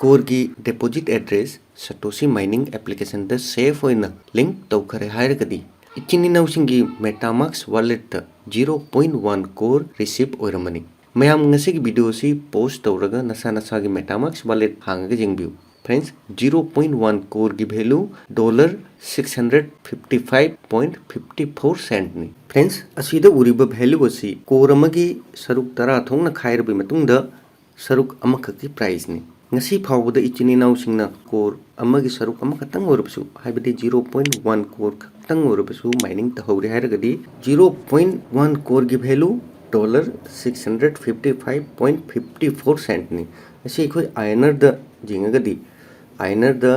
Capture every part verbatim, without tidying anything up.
Coreꯒꯤ deposit address Satoshi mining applicationꯗ safe ꯑꯣꯏꯅ link ꯇꯧꯈ꯭ꯔꯦ ꯍꯥꯏꯔꯒꯗꯤ, ꯏꯆꯤꯟ ꯏꯅꯥꯎꯁꯤꯡꯒꯤ MetaMask walletꯇ zero point one Core receive ꯑꯣꯏꯔꯝꯃꯅꯤ꯫ ꯃꯌꯥꯝ, ꯉꯁꯤꯒꯤ video ꯑꯁꯤ pause ꯇꯧꯔꯒ ꯅꯁꯥ ꯅꯁꯥꯒꯤ MetaMask wallet ꯍꯥꯡꯉꯒ ꯌꯦꯡꯕꯤꯌꯨ꯫ Friends, zero point one Coreꯒꯤ value dollar six hundred fifty five point fifty four centꯅꯤ꯫ Friends, ꯑꯁꯤꯗ ꯎꯔꯤꯕ value ꯑꯁꯤ Core ꯑꯃꯒꯤ ꯁꯔꯨꯛ ꯇꯔꯥ ꯊꯣꯛꯅ ꯈꯥꯏꯔꯕ ꯃꯇꯨꯡꯗ ꯁꯔꯨꯛ ꯑꯃꯈꯛꯀꯤ priceꯅꯤ꯫ ꯉꯁꯤ ꯐꯥꯎꯕꯗ ꯏꯆꯤꯟ ꯏꯅꯥꯎꯁꯤꯡꯅ Core ꯑꯃꯒꯤ ꯁꯔꯨꯛ ꯑꯃꯈꯛꯇꯪ ꯑꯣꯏꯔꯕꯁꯨ, ꯍꯥꯏꯕꯗꯤ zero point one Core ꯈꯛꯇꯪ ꯑꯣꯏꯔꯕꯁꯨ mining ꯇꯧꯍꯧꯔꯦ ꯍꯥꯏꯔꯒꯗꯤ, zero point one Coreꯒꯤ value dollar six hundred fifty five point fifty four centꯅꯤ꯫ ꯑꯁꯤ ꯑꯩꯈꯣꯏ INRꯗ ꯌꯦꯡꯉꯒꯗꯤ, INRꯗ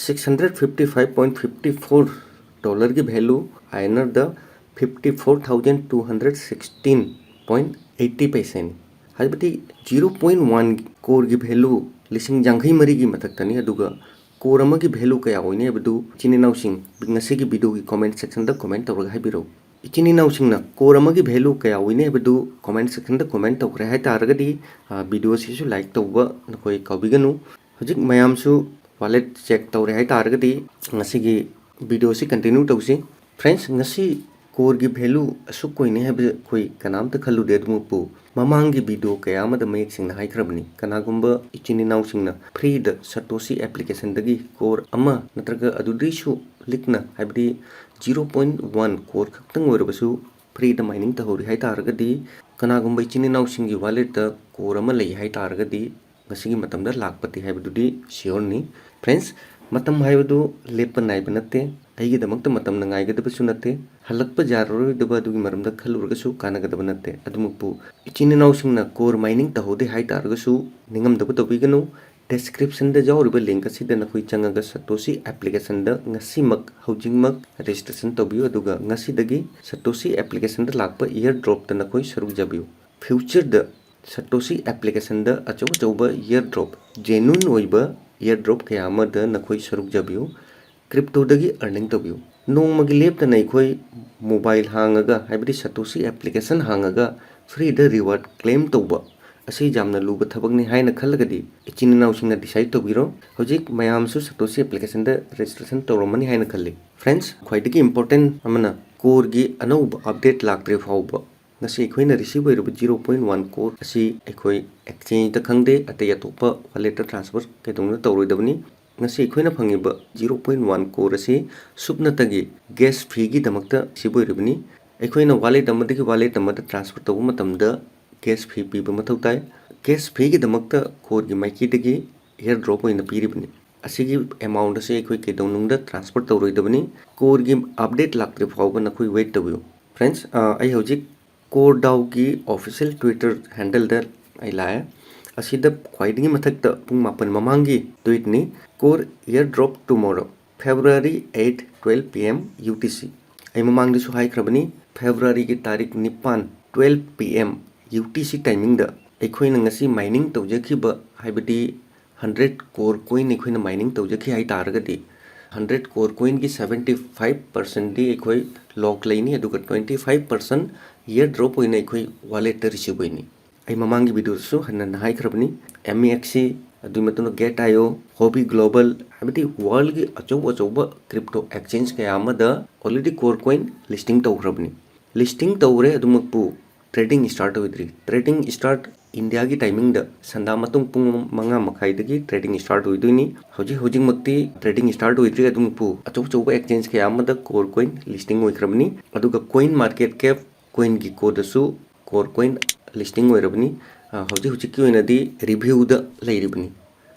six hundred fifty five point fifty four dollarꯒꯤ value INRꯗ fifty four thousand two hundred sixteen point eighty ꯄꯩꯁꯥꯅꯤ꯫ ꯍꯥꯏꯕꯗꯤ zero point one Coreꯒꯤ value ꯂꯤꯁꯤꯡ ꯌꯥꯡꯈꯩ ꯃꯔꯤꯒꯤ ꯃꯊꯛꯇꯅꯤ꯫ ꯑꯗꯨꯒ Core ꯑꯃꯒꯤ value ꯀꯌꯥ ꯑꯣꯏꯅꯤ ꯍꯥꯏꯕꯗꯨ ꯏꯆꯤꯟ ꯏꯅꯥꯎꯁꯤꯡ ꯉꯁꯤꯒꯤ videoꯒꯤ comment sectionꯗ comment ꯇꯧꯔꯒ ꯍꯥꯏꯕꯤꯔꯛꯎ꯫ ꯏꯆꯤꯟ ꯏꯅꯥꯎꯁꯤꯡꯅ Core ꯑꯃꯒꯤ value ꯀꯌꯥ ꯑꯣꯏꯅꯤ ꯍꯥꯏꯕꯗꯨ comment sectionꯗ comment ꯇꯧꯈ꯭ꯔꯦ ꯍꯥꯏꯇꯥꯔꯒꯗꯤ, ꯑ, video ꯑꯁꯤꯁꯨ like ꯇꯧꯕ ꯅꯈꯣꯏ ꯀꯥꯎꯕꯤꯒꯅꯨ꯫ ꯍꯧꯖꯤꯛ ꯃꯌꯥꯝꯁꯨ wallet check ꯇꯧꯔꯦ ꯍꯥꯏꯇꯥꯔꯒꯗꯤ, ꯉꯁꯤꯒꯤ video ꯑꯁꯤ continue ꯇꯧꯁꯤ꯫ Friends, ꯉꯁꯤ Coreꯒꯤ value ꯑꯁꯨꯛ ꯑꯣꯏꯅꯤ ꯍꯥꯏꯕ ꯑꯩꯈꯣꯏ ꯀꯅꯥꯝꯇ ꯈꯜꯂꯨꯗꯦ꯫ ꯑꯗꯨꯃꯛꯄꯨ ꯃꯃꯥꯡꯒꯤ video ꯀꯌꯥ ꯑꯃꯗ ꯃꯌꯦꯛ ꯁꯦꯡꯅ ꯍꯥꯏꯈ꯭ꯔꯕꯅꯤ, ꯀꯅꯥꯒꯨꯝꯕ ꯏꯆꯤꯟ ꯏꯅꯥꯎꯁꯤꯡꯅ freeꯗ Satoshi applicationꯗꯒꯤ Core ꯑꯃ ꯅꯠꯇ꯭ꯔꯒ ꯑꯗꯨꯗꯩꯁꯨ ꯂꯤꯛꯅ, ꯍꯥꯏꯕꯗꯤ zero point one Core ꯈꯛꯇꯪ ꯑꯣꯏꯔꯕꯁꯨ freeꯗ mining ꯇꯧꯍꯧꯔꯤ ꯍꯥꯏꯇꯥꯔꯒꯗꯤ, ꯀꯅꯥꯒꯨꯝꯕ ꯏꯆꯤꯟ ꯏꯅꯥꯎꯁꯤꯡꯒꯤ walletꯇ Core ꯑꯃ ꯂꯩ ꯍꯥꯏꯇꯥꯔꯒꯗꯤ, ꯉꯁꯤꯒꯤ ꯃꯇꯝꯗ ꯂꯥꯛꯄꯗꯤ ꯍꯥꯏꯕꯗꯨꯗꯤ sureꯅꯤ꯫ Friends, ꯃꯇꯝ ꯍꯥꯏꯕꯗꯨ ꯂꯦꯞꯄ ꯅꯥꯏꯕ ꯅꯠꯇꯦ꯫ ꯑꯩꯒꯤꯗꯃꯛꯇ ꯃꯇꯝꯅ ꯉꯥꯏꯒꯗꯕꯁꯨ ꯅꯠꯇꯦ꯫ ꯍꯜꯂꯛꯄ ꯌꯥꯔꯔꯣꯏꯗꯕ ꯑꯗꯨꯒꯤ ꯃꯔꯝꯗ ꯈꯜꯂꯨꯔꯒꯁꯨ ꯀꯥꯟꯅꯒꯗꯕ ꯅꯠꯇꯦ꯫ ꯑꯗꯨꯃꯛꯄꯨ ꯏꯆꯤꯟ ꯏꯅꯥꯎꯁꯤꯡꯅ Core mining ꯇꯧꯍꯧꯗꯦ ꯍꯥꯏ ꯇꯥꯔꯒꯁꯨ, ꯅꯤꯡꯉꯝꯗꯕ ꯇꯧꯕꯤꯒꯅꯨ꯫ Descriptionꯗ ꯌꯥꯎꯔꯤꯕ link ꯑꯁꯤꯗ ꯅꯈꯣꯏ ꯆꯪꯉꯒ Satoshi applicationꯗ ꯉꯁꯤꯃꯛ, ꯍꯧꯖꯤꯛꯃꯛ registration ꯇꯧꯕꯤꯌꯨ꯫ ꯑꯗꯨꯒ ꯉꯁꯤꯗꯒꯤ Satoshi applicationꯗ ꯂꯥꯛꯄ airdropꯇ ꯅꯈꯣꯏ ꯁꯔꯨꯛ ꯌꯥꯕꯤꯌꯨ꯫ Futureꯗ Satoshi applicationꯗ ꯑꯆꯧ ꯑꯆꯧꯕ airdrop, genuine ꯑꯣꯏꯕ airdrop ꯀꯌꯥ ꯑꯃꯗ ꯅꯈꯣꯏ ꯁꯔꯨꯛ ꯌꯥꯕꯤꯌꯨ꯫ Cryptoꯗꯒꯤ earning ꯇꯧꯕꯤꯌꯨ꯫ ꯅꯣꯡꯃꯒꯤ ꯂꯦꯞꯇꯅ ꯑꯩꯈꯣꯏ mobile ꯍꯥꯡꯉꯒ, ꯍꯥꯏꯕꯗꯤ Satoshi application ꯍꯥꯡꯉꯒ freeꯗ reward claim ꯇꯧꯕ, ꯑꯁꯤ ꯌꯥꯝꯅ ꯂꯨꯕ ꯊꯕꯛꯅꯤ ꯍꯥꯏꯅ ꯈꯜꯂꯒꯗꯤ ꯏꯆꯤꯟ ꯏꯅꯥꯎꯁꯤꯡꯅ decide ꯇꯧꯕꯤꯔꯣ꯫ ꯍꯧꯖꯤꯛ ꯃꯌꯥꯝꯁꯨ Satoshi application ꯗ registration ꯇꯧꯔꯝꯃꯅꯤ ꯍꯥꯏꯅ ꯈꯜꯂꯤ꯫ Friends, ꯈ꯭ꯋꯥꯏꯗꯒꯤ important ꯑꯃꯅ core ꯒꯤ ꯑꯅꯧꯕ update ꯂꯥꯛꯇ꯭ꯔꯤ ꯐꯥꯎꯕ ꯉꯁꯤ ꯑꯩꯈꯣꯏꯅ receive ꯑꯣꯏꯔꯤꯕ zero point one core ꯑꯁꯤ ꯑꯩꯈꯣꯏ exchange ꯗ ꯈꯪꯗꯦ, ꯑꯇꯩ ꯑꯇꯣꯞꯄ wallet ꯇ transfer ꯀꯩꯗꯧꯅ ꯇꯧꯔꯣꯏꯗꯕꯅꯤ꯫ ꯉꯁꯤ ꯑꯩꯈꯣꯏꯅ ꯐꯪꯉꯤꯕ zero point one core ꯑꯁꯤ ꯁꯨꯞꯅꯇꯒꯤ gas fee ꯒꯤꯗꯃꯛꯇ receive ꯑꯣꯏꯔꯤꯕꯅꯤ꯫ ꯑꯩꯈꯣꯏꯅ wallet ꯑꯃꯗꯒꯤ wallet ꯑꯃꯗ transfer ꯇꯧꯕ ꯃꯇꯝꯗ gas fee ꯄꯤꯕ ꯃꯊꯧ ꯇꯥꯏ꯫ Gas fee ꯒꯤꯗꯃꯛꯇ core ꯒꯤ ꯃꯥꯏꯀꯩꯗꯒꯤ airdrop ꯑꯣꯏꯅ ꯄꯤꯔꯤꯕꯅꯤ꯫ ꯑꯁꯤꯒꯤ amount ꯑꯁꯤ ꯑꯩꯈꯣꯏ ꯀꯩꯗꯧꯅꯨꯡꯗ transfer ꯇꯧꯔꯣꯏꯗꯕꯅꯤ꯫ Core ꯒꯤ update ꯂꯥꯛꯇ꯭ꯔꯤ ꯐꯥꯎꯕ ꯅꯈꯣꯏ wait ꯇꯧꯕꯤꯌꯨ꯫ Friends, ꯑ, ꯑꯩ ꯍꯧꯖꯤꯛ core dao ꯒꯤ official Twitter handle ꯗ ꯑꯩ ꯂꯥꯛꯑꯦ꯫ ꯑꯁꯤꯗ ꯈ꯭ꯋꯥꯏꯗꯒꯤ ꯃꯊꯛꯇ ꯄꯨꯡ ꯃꯥꯄꯟ ꯃꯃꯥꯡꯒꯤ tweet ꯅꯤ, "Core airdrop tomorrow, February eight, twelve P M U T C"꯫ ꯑꯩ ꯃꯃꯥꯡꯗꯁꯨ ꯍꯥꯏꯈ꯭ꯔꯕꯅꯤ, February ꯒꯤ ꯇꯥꯔꯤꯛ ꯅꯤꯄꯥꯟ, twelve P M U T C timing ꯗ ꯑꯩꯈꯣꯏꯅ ꯉꯁꯤ mining ꯇꯧꯖꯈꯤꯕ, ꯍꯥꯏꯕꯗꯤ hundred core coin ꯑꯩꯈꯣꯏꯅ mining ꯇꯧꯖꯈꯤ ꯍꯥꯏ ꯇꯥꯔꯒꯗꯤ, hundred core coin ꯒꯤ seventy five percent ꯗꯤ ꯑꯩꯈꯣꯏ lock ꯂꯩꯅꯤ, ꯑꯗꯨꯒ twenty five percent airdrop ꯑꯣꯏꯅ ꯑꯩꯈꯣꯏ wallet ꯇ receive ꯑꯣꯏꯅꯤ꯫ ꯑꯩ ꯃꯃꯥꯡꯒꯤ video ꯗꯁꯨ ꯍꯟꯅ ꯍꯟꯅ ꯍꯥꯏꯈ꯭ꯔꯕꯅꯤ, M E X C, ꯑꯗꯨꯒꯤ ꯃꯇꯨꯡꯗ Gate io, Huobi Global, ꯍꯥꯏꯕꯗꯤ world ꯒꯤ ꯑꯆꯧ ꯑꯆꯧꯕ crypto exchange ꯀꯌꯥ ꯑꯃꯗ already core coin listing ꯇꯧꯈ꯭ꯔꯕꯅꯤ꯫ Listing ꯇꯧꯈ꯭ꯔꯦ, ꯑꯗꯨꯃꯛꯄꯨ trading start ꯑꯣꯏꯗ꯭ꯔꯤ꯫ Trading start India ꯒꯤ timing ꯗ ꯁꯟꯗꯥ ꯃꯇꯨꯡ ꯄꯨꯡ ꯃꯉꯥ ꯃꯈꯥꯏꯗꯒꯤ trading start ꯑꯣꯏꯗꯣꯏꯅꯤ꯫ ꯍꯧꯖꯤꯛ ꯍꯧꯖꯤꯛꯃꯛꯇꯤ trading start ꯑꯣꯏꯗ꯭ꯔꯤ, ꯑꯗꯨꯕꯨ ꯑꯆꯧ ꯑꯆꯧꯕ exchange ꯀꯌꯥ ꯑꯃꯗ core coin listing ꯑꯣꯏꯈ꯭ꯔꯕꯅꯤ꯫ ꯑꯗꯨꯒ CoinMarketCap, CoinGecko ꯗꯁꯨ core coin listing ꯑꯣꯏꯔꯕꯅꯤ꯫ ꯑ, ꯍꯧꯖꯤꯛ ꯍꯧꯖꯤꯛꯀꯤ ꯑꯣꯏꯅꯗꯤ review ꯗ ꯂꯩꯔꯤꯕꯅꯤ꯫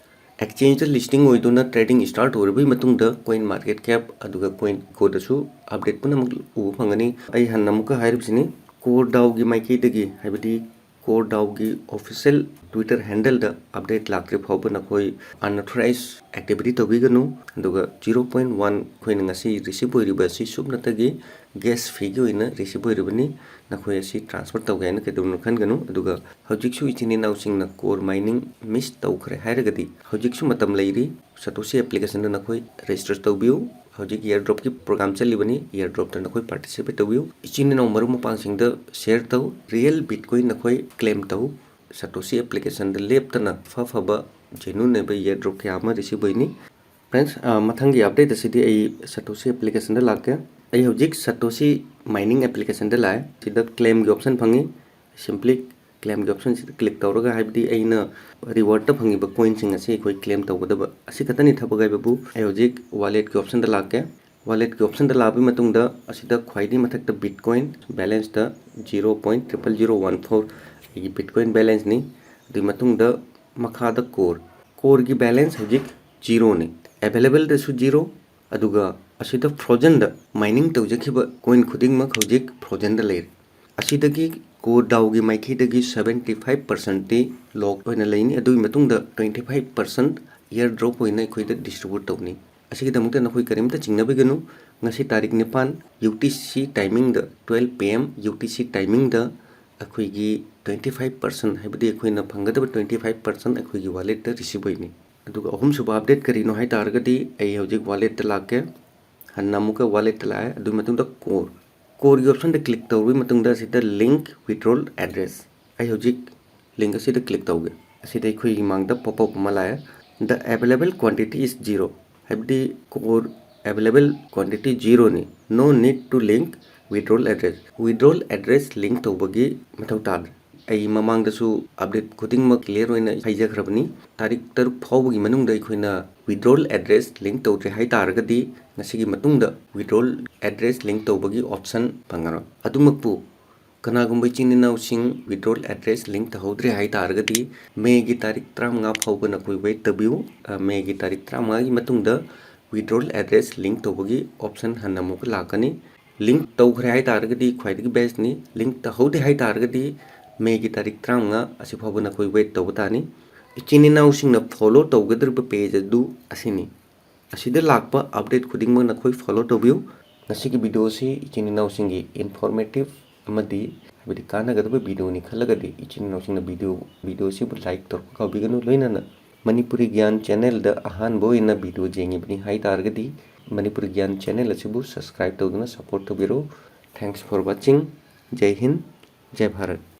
Exchange ꯇ listing ꯑꯣꯏꯗꯨꯅ trading start ꯑꯣꯏꯔꯕꯒꯤ ꯃꯇꯨꯡꯗ CoinMarketCap ꯑꯗꯨꯒ CoinGecko ꯗꯁꯨ update ꯄꯨꯝꯅꯃꯛ ꯎꯕ ꯐꯪꯒꯅꯤ꯫ ꯑꯩ ꯍꯟꯅ ꯑꯃꯨꯛꯀ ꯍꯥꯏꯔꯤꯕꯁꯤꯅꯤ, Core dao ꯒꯤ ꯃꯥꯏꯀꯩꯗꯒꯤ, ꯍꯥꯏꯕꯗꯤ Core dao ꯒꯤ official Twitter handle ꯗ update ꯂꯥꯛꯇ꯭ꯔꯤ ꯐꯥꯎꯕ ꯅꯈꯣꯏ unauthorized activity ꯇꯧꯕꯤꯒꯅꯨ꯫ ꯑꯗꯨꯒ zero point one ꯑꯩꯈꯣꯏꯅ ꯉꯁꯤ receive ꯑꯣꯏꯔꯤꯕ ꯑꯁꯤ ꯁꯨꯞꯅꯇꯒꯤ gas fee ꯒꯤ ꯑꯣꯏꯅ receive ꯑꯣꯏꯔꯤꯕꯅꯤ꯫ ꯅꯈꯣꯏ ꯑꯁꯤ transfer ꯇꯧꯒꯦ ꯍꯥꯏꯅ ꯀꯩꯗꯧꯅꯨꯡꯗ ꯈꯟꯒꯅꯨ꯫ ꯑꯗꯨꯒ ꯍꯧꯖꯤꯛꯁꯨ ꯏꯆꯤꯟ ꯏꯅꯥꯎꯁꯤꯡꯅ core mining miss ꯇꯧꯈ꯭ꯔꯦ ꯍꯥꯏꯔꯒꯗꯤ ꯍꯧꯖꯤꯛꯁꯨ ꯃꯇꯝ ꯂꯩꯔꯤ꯫ Satoshi application ꯗ ꯅꯈꯣꯏ register ꯇꯧꯕꯤꯌꯨ꯫ ꯍꯧꯖꯤꯛ airdrop ꯀꯤ program ꯆꯠꯂꯤꯕꯅꯤ, airdrop ꯇ ꯅꯈꯣꯏ participate ꯇꯧꯕꯤꯌꯨ꯫ ꯏꯆꯤꯟ ꯏꯅꯥꯎ ꯃꯔꯨꯞ ꯃꯄꯥꯡꯁꯤꯡꯗ share ꯇꯧ꯫ Real Bitcoin ꯅꯈꯣꯏ claim ꯇꯧ꯫ Satoshi applicationꯗ ꯂꯦꯞꯇꯅ ꯑꯐ ꯑꯐꯕ genuine ꯑꯣꯏꯕ airdrop ꯀꯌꯥ ꯑꯃ receive ꯑꯣꯏꯅꯤ꯫ Friends, ꯑ, ꯃꯊꯪꯒꯤ update ꯑꯁꯤꯗꯤ ꯑꯩ Satoshi applicationꯗ ꯂꯥꯛꯀꯦ꯫ ꯑꯩ ꯍꯧꯖꯤꯛ Satoshi mining applicationꯗ ꯂꯥꯛꯑꯦ꯫ ꯁꯤꯗ claimꯒꯤ option ꯐꯪꯉꯤ꯫ Simply claimꯒꯤ optionꯁꯤꯗ click ꯇꯧꯔꯒ, ꯍꯥꯏꯕꯗꯤ ꯑꯩꯅ rewardꯇ ꯐꯪꯉꯤꯕ coinꯁꯤꯡ ꯑꯁꯤ ꯑꯩꯈꯣꯏ claim ꯇꯧꯒꯗꯕ ꯑꯁꯤ ꯈꯛꯇꯅꯤ ꯊꯕꯛ ꯍꯥꯏꯕꯕꯨ꯫ ꯑꯩ ꯍꯧꯖꯤꯛ walletꯀꯤ optionꯗ ꯂꯥꯛꯀꯦ꯫ Walletꯀꯤ optionꯗ ꯂꯥꯛꯄꯒꯤ ꯃꯇꯨꯡꯗ ꯑꯁꯤꯗ ꯈ꯭ꯋꯥꯏꯗꯒꯤ ꯃꯊꯛꯇ Bitcoin balanceꯇ zero point triple zero one four ꯑꯩꯒꯤ Bitcoin balanceꯅꯤ꯫ ꯑꯗꯨꯒꯤ ꯃꯇꯨꯡꯗ ꯃꯈꯥꯗ Core, Coreꯒꯤ balance ꯍꯧꯖꯤꯛ zeroꯅꯤ꯫ Availableꯗꯁꯨ zero, ꯑꯗꯨꯒ ꯑꯁꯤꯗ frozenꯗ mining ꯇꯧꯖꯈꯤꯕ coin ꯈꯨꯗꯤꯡꯃꯛ ꯍꯧꯖꯤꯛ frozenꯗ ꯂꯩꯔꯦ꯫ ꯑꯁꯤꯗꯒꯤ Core DAOꯒꯤ ꯃꯥꯏꯀꯩꯗꯒꯤ seventy five percentꯇꯤ lock ꯑꯣꯏꯅ ꯂꯩꯅꯤ, ꯑꯗꯨꯒꯤ ꯃꯇꯨꯡꯗ twenty five percent airdrop ꯑꯣꯏꯅ ꯑꯩꯈꯣꯏꯗ distribute ꯇꯧꯅꯤ꯫ ꯑꯁꯤꯒꯤꯗꯃꯛꯇ ꯅꯈꯣꯏ ꯀꯔꯤꯝꯇ ꯆꯤꯡꯅꯕꯤꯒꯅꯨ꯫ ꯉꯁꯤ ꯇꯥꯔꯤꯛ ꯅꯤꯄꯥꯟ, UTC timingꯗ, twelve PM UTC timingꯗ ꯑꯩꯈꯣꯏꯒꯤ twenty five percent, ꯍꯥꯏꯕꯗꯤ ꯑꯩꯈꯣꯏꯅ ꯐꯪꯒꯗꯕ twenty five percent ꯑꯩꯈꯣꯏꯒꯤ walletꯇ receive ꯑꯣꯏꯅꯤ꯫ ꯑꯗꯨꯒ ꯑꯍꯨꯝꯁꯨꯕ update ꯀꯔꯤꯅꯣ ꯍꯥꯏ ꯇꯥꯔꯒꯗꯤ, ꯑꯩ ꯍꯧꯖꯤꯛ walletꯇ ꯂꯥꯛꯀꯦ꯫ ꯍꯟꯅ ꯑꯃꯨꯛꯀ walletꯇ ꯂꯥꯛꯑꯦ꯫ ꯑꯗꯨꯒꯤ ꯃꯇꯨꯡꯗ Core, Coreꯒꯤ optionꯗ click ꯇꯧꯔꯕ ꯃꯇꯨꯡꯗ ꯑꯁꯤꯗ link withdrawal address, ꯑꯩ ꯍꯧꯖꯤꯛ link ꯑꯁꯤꯗ click ꯇꯧꯒꯦ꯫ ꯑꯁꯤꯗ ꯑꯩꯈꯣꯏꯒꯤ ꯃꯥꯡꯗ pop up ꯑꯃ ꯂꯥꯛꯑꯦ, "The available quantity is zero", ꯍꯥꯏꯕꯗꯤ Core available quantity zeroꯅꯤ꯫ "No need to link withdrawal address", withdrawal address link ꯇꯧꯕꯒꯤ ꯃꯊꯧ ꯇꯥꯗ꯭ꯔꯦ꯫ ꯑꯩ ꯃꯃꯥꯡꯗꯁꯨ update ꯈꯨꯗꯤꯡꯃꯛ clear ꯑꯣꯏꯅ ꯍꯥꯏꯖꯈ꯭ꯔꯕꯅꯤ꯫ ꯇꯥꯔꯤꯛ ꯇꯔꯨꯛ ꯐꯥꯎꯕꯒꯤ ꯃꯅꯨꯡꯗ ꯑꯩꯈꯣꯏꯅ withdrawal address link ꯇꯧꯗ꯭ꯔꯦ ꯍꯥꯏ ꯇꯥꯔꯒꯗꯤ, ꯉꯁꯤꯒꯤ ꯃꯇꯨꯡꯗ withdrawal address link ꯇꯧꯕꯒꯤ option ꯐꯪꯉꯔꯣꯏ꯫ ꯑꯗꯨꯃꯛꯄꯨ ꯀꯅꯥꯒꯨꯝꯕ ꯏꯆꯤꯟ ꯏꯅꯥꯎꯁꯤꯡ withdrawal address link ꯇꯧꯍꯧꯗ꯭ꯔꯦ ꯍꯥꯏ ꯇꯥꯔꯒꯗꯤ, ꯃꯦꯒꯤ ꯇꯥꯔꯤꯛ ꯇꯔꯥꯃꯉꯥ ꯐꯥꯎꯕ ꯅꯈꯣꯏ wait ꯇꯧꯕꯤꯌꯨ꯫ ꯑ, ꯃꯦꯒꯤ ꯇꯥꯔꯤꯛ ꯇꯔꯥꯃꯉꯥꯒꯤ ꯃꯇꯨꯡꯗ withdrawal address link ꯇꯧꯕꯒꯤ option ꯍꯟꯅ ꯑꯃꯨꯛꯀ ꯂꯥꯛꯀꯅꯤ꯫ Link ꯇꯧꯈ꯭ꯔꯦ ꯍꯥꯏ ꯇꯥꯔꯒꯗꯤ ꯈ꯭ꯋꯥꯏꯗꯒꯤ bestꯅꯤ꯫ Link ꯇꯧꯍꯧꯗꯦ ꯍꯥꯏ ꯇꯥꯔꯒꯗꯤ ꯃꯦꯒꯤ ꯇꯥꯔꯤꯛ ꯇꯔꯥꯃꯉꯥ ꯑꯁꯤ ꯐꯥꯎꯕ ꯅꯈꯣꯏ wait ꯇꯧꯕ ꯇꯥꯅꯤ꯫ ꯏꯆꯤꯟ ꯏꯅꯥꯎꯁꯤꯡꯅ follow ꯇꯧꯒꯗꯧꯔꯤꯕ page ꯑꯗꯨ ꯑꯁꯤꯅꯤ꯫ ꯑꯁꯤꯗ ꯂꯥꯛꯄ update ꯈꯨꯗꯤꯡꯃꯛ ꯅꯈꯣꯏ follow ꯇꯧꯕꯤꯌꯨ꯫ ꯉꯁꯤꯒꯤ video ꯑꯁꯤ ꯏꯆꯤꯟ ꯏꯅꯥꯎꯁꯤꯡꯒꯤ informative ꯑꯃꯗꯤ, ꯍꯥꯏꯕꯗꯤ, ꯀꯥꯟꯅꯒꯗꯕ videoꯅꯤ ꯈꯜꯂꯒꯗꯤ ꯏꯆꯤꯟ ꯏꯅꯥꯎꯁꯤꯡꯅ video, video ꯑꯁꯤꯕꯨ like ꯇꯧꯔꯛꯄ ꯀꯥꯎꯕꯤꯒꯅꯨ꯫ ꯂꯣꯏꯅꯅ ꯃꯅꯤꯄꯨꯔꯤ ꯒ꯭ꯌꯥꯟ channelꯗ ꯑꯍꯥꯟꯕ ꯑꯣꯏꯅ video ꯌꯦꯡꯉꯤꯕꯅꯤ ꯍꯥꯏ ꯇꯥꯔꯒꯗꯤ ꯃꯅꯤꯄꯨꯔꯤ ꯒ꯭ꯌꯥꯟ channel ꯑꯁꯤꯕꯨ subscribe ꯇꯧꯗꯨꯅ support ꯇꯧꯕꯤꯔꯣ꯫ Thanks for watching. ꯖꯩ Hind, ꯖꯩ Bharat.